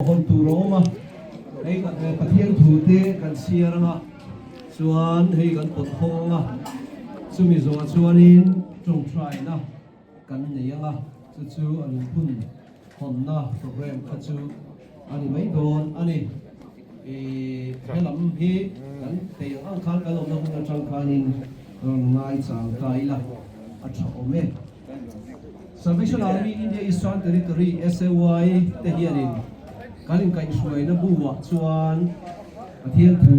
Hawn tur a awm a, hei Pathian thu te kan chhiar anga chuan hei kan pawt hawng anga chumi zawhah chuanin tawngtaina kan nei anga chu chu a lungphun hawnna program kha chu a ni mai dawn a ni. Ih helam hi kan thei ang ang khan kan awmna hun atang khanin rawn ngaichang ta ila a tha awm e. Salvation Army India Eastern Territory, SAY, te hianin kan inkaihhruaina bu-ah chuan Pathian thu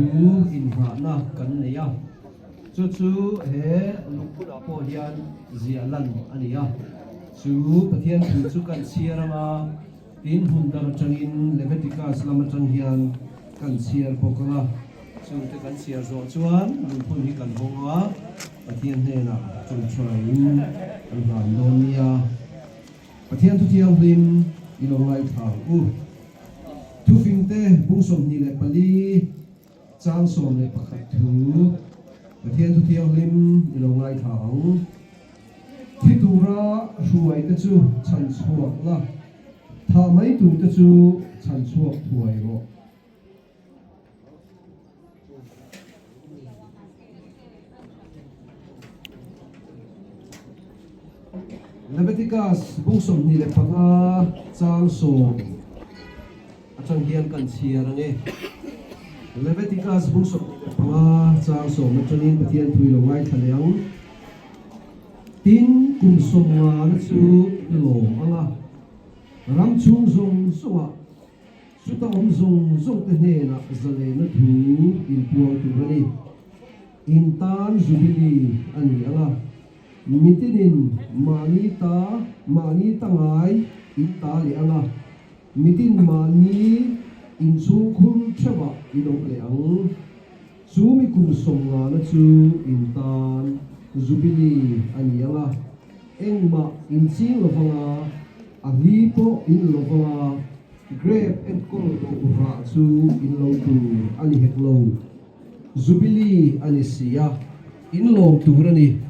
inngahna kan nei a, chu chu he lungphunah pawh hian ziah lan a ni a. Chu Pathian thu chu kan chhiar anga Tin, hmun dang atangin Leviticus lam atang hian kan chhiar bawk ang a, chungte kan chhiar zawh chuan lungphun hi kan hawng a, Pathian hnenah tawngtaiin kan hlan dawn nia. Pathian thu thianghlim i lo ngaithla ang u. Thufingte bung 24 chang 11 thu Pathian thu thianghlim i lo ngaithla ang. Thi tura hruai te chu chhan chhuak la, thah mai tur te chu chhan chhuak thuai rawh. Leviticus bung 25 chang 10 atang hian kan chhiar ang e. Leviticus bung 25 chang 10 atangin Pathian thu i lo ngaithla leh ang. Tin, kum sawmngana chu i lawm ang a, ram chhung zawng zawngah chuta awm zawng zawngte hnenah zalena thu inpuang tur a ni. In tan Jubilee a ni ang a, mitinin mahni ta mahni ta ngai in ta leh ang a, mitin mahni inchhungkhur theuhah in awm leh ang. Chu mi kum sawmngana chu in tan Jubilee a ni ang a, engmah in ching lo vang a, a hli pawh in lo vang a, grape enkawl loh rah chu in lo tur a ni hek lo. Jubilee a ni si a, in lawm tur a ni.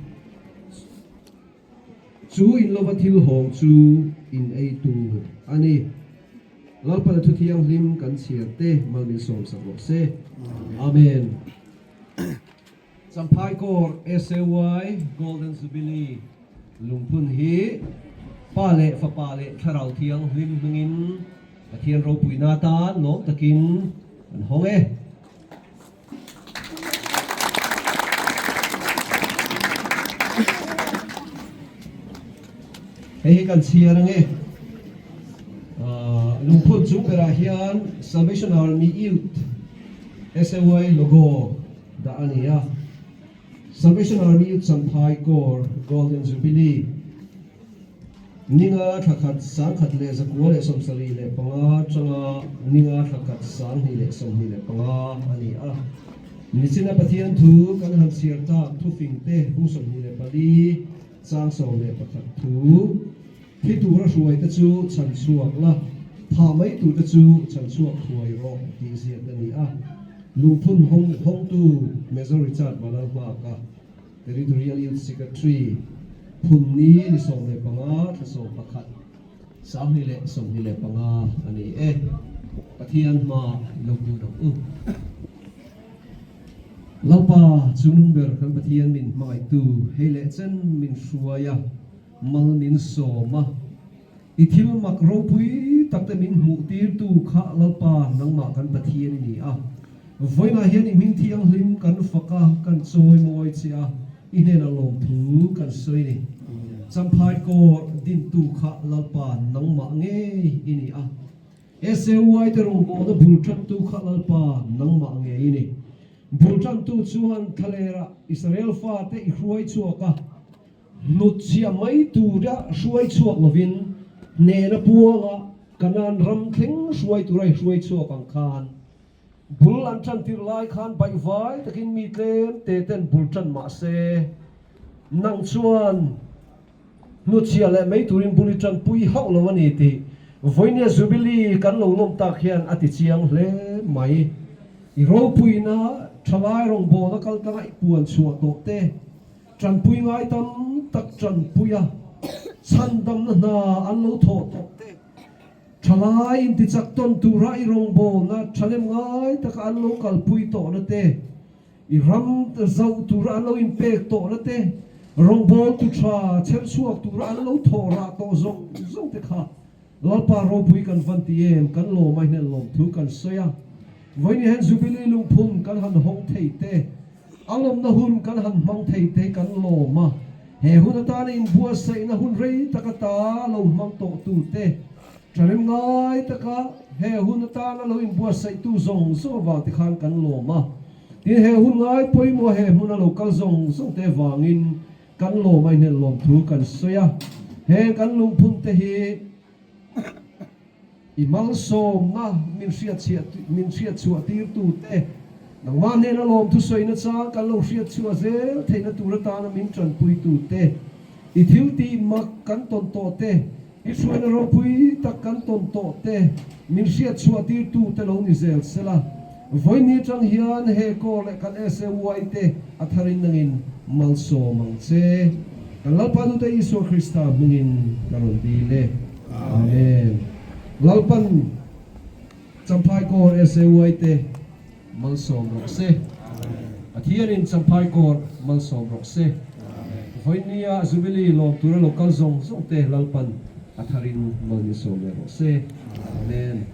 Chu in lova thil hawng chu in ei tur a ni. Lalpana thu thianghlim kan chhiar te mal min sawm sak rawh se. Amen. Champhai Corps SAY Golden Jubilee lungphun hi Pa leh Fapa leh Thlarau Thianghlim hmingin Pathian ropuina atan lawm takin kan hawng e. Hei hi kan chhiar ang e. Lungphun chung berah hian Salvation Army Youth SAY logo dah a ni a. Salvation Army Youth Champhai Corps Golden Jubilee Ninga thla khat 1975 atanga ninga thla khat 2025 a ni a. Nichina Pathian thu kan han chhiar tak thufingte bung 24 chang 11 thu, Thi tura hruaite chu chhan chhuak la, thah mai turte chu chhan chhuak thuai rawh tih ziak a ni a. Lungphun hawngtu Major Richard Vanlalhmaka. Territorial Youth Secretary Phunni ni 15 thla 11 2025 a ni e. Pathian hma i lo kun ang u. Lalpa chungnung ber kan Pathian min hmangaihtu hei leh chen min hruai a, mal min sawm a. I thil mak ropui tak te min hmuh tirtu kha Lalpa nangmah kan Pathian i ni a. Vawiinah hian i hming thianghlim kan fak a, kan chawi mawi che a, i hnenah lawmthu kan sawi ni. Champhai kawr dintu kha Lalpa nangmah ngei i ni a. SAY te rawngbawlna bul tantu kha Lalpa nangmah ngei i ni. Bul tantu chuan thlalerah Israel fate i hruai chhuak a. Hnutchhiah mai tura hruai chhuak lovin hnehna puanga Kanan ram thleng hruai tura i hruai chhuak ang khan bul an tan tirh lai khan baihvai takin mi tlem te ten bul tan mah se nang chuan hnutchhiah leh mai turin bul i tan pui hauh lo a ni tih vawinia Jubilee kan lo lawm tak hian a ti chiang hle mai. I ropuina thalai rawngbawlna kaltlanga i puan chhuah tawh te Tanpui ngai tam tak tanpui a, chhandamna hna an lo thawh tawh te. Thalai intichak tawn tura i rawngbawlna thahnem ngai taka an lo kalpui tawhna te, i ram zauh tura an lo inpek tawhna te, rawngbawltu tha chherchhuak tura an lo thawh rah tawh zawng zawng te kha Lalpa ropui kan van ti em, kan lawm a hnel lawm thu kan sawi a. Vawiin hian Jubilee lungphun kan han hawng thei te, a lawmna hun kan han hmang thei te hi kan lawm a. He hun atana inbuatsaihna hun rei tak ata lo hmang tawh tu te, tharem ngai taka he hun atana lo inbuatsaihtu zawng zawng avang te khan kan lawm a. Tin, he hun ngai pawimawh he hmuna lo kal zawng zawng te avangin Kan lawm a inhelh lawm thu kan sawi a, heng kan lungphun te hi i malsawmna min hriatchhiah min hriatchhuah tirtu te, nangmah hnena lawm thusawina chang kan lo hriatchhuah zel theihna tur atana min tanpuitu te, i thil tih mak kan tawn tawh te, i hruaina ropui tak kan tawn tawh te min hriatchhuah tirtu te lo ni zel sela. Vawiin atang hian he kaw leh kan SAY te a tharin nangin malsawm ang che. Kan Lalpa Nute Isua Krista hmingin ka rawn dil e. Amen. Lalpan Champhai Kawr SAY te malsawm rawh se. Pathianin Champhai Kawr malsawm rawh se. Vawiin Jubilee lawm tura lo kal zawng zawng te Lalpan a tharin mal min sawm leh rawh se. Amen.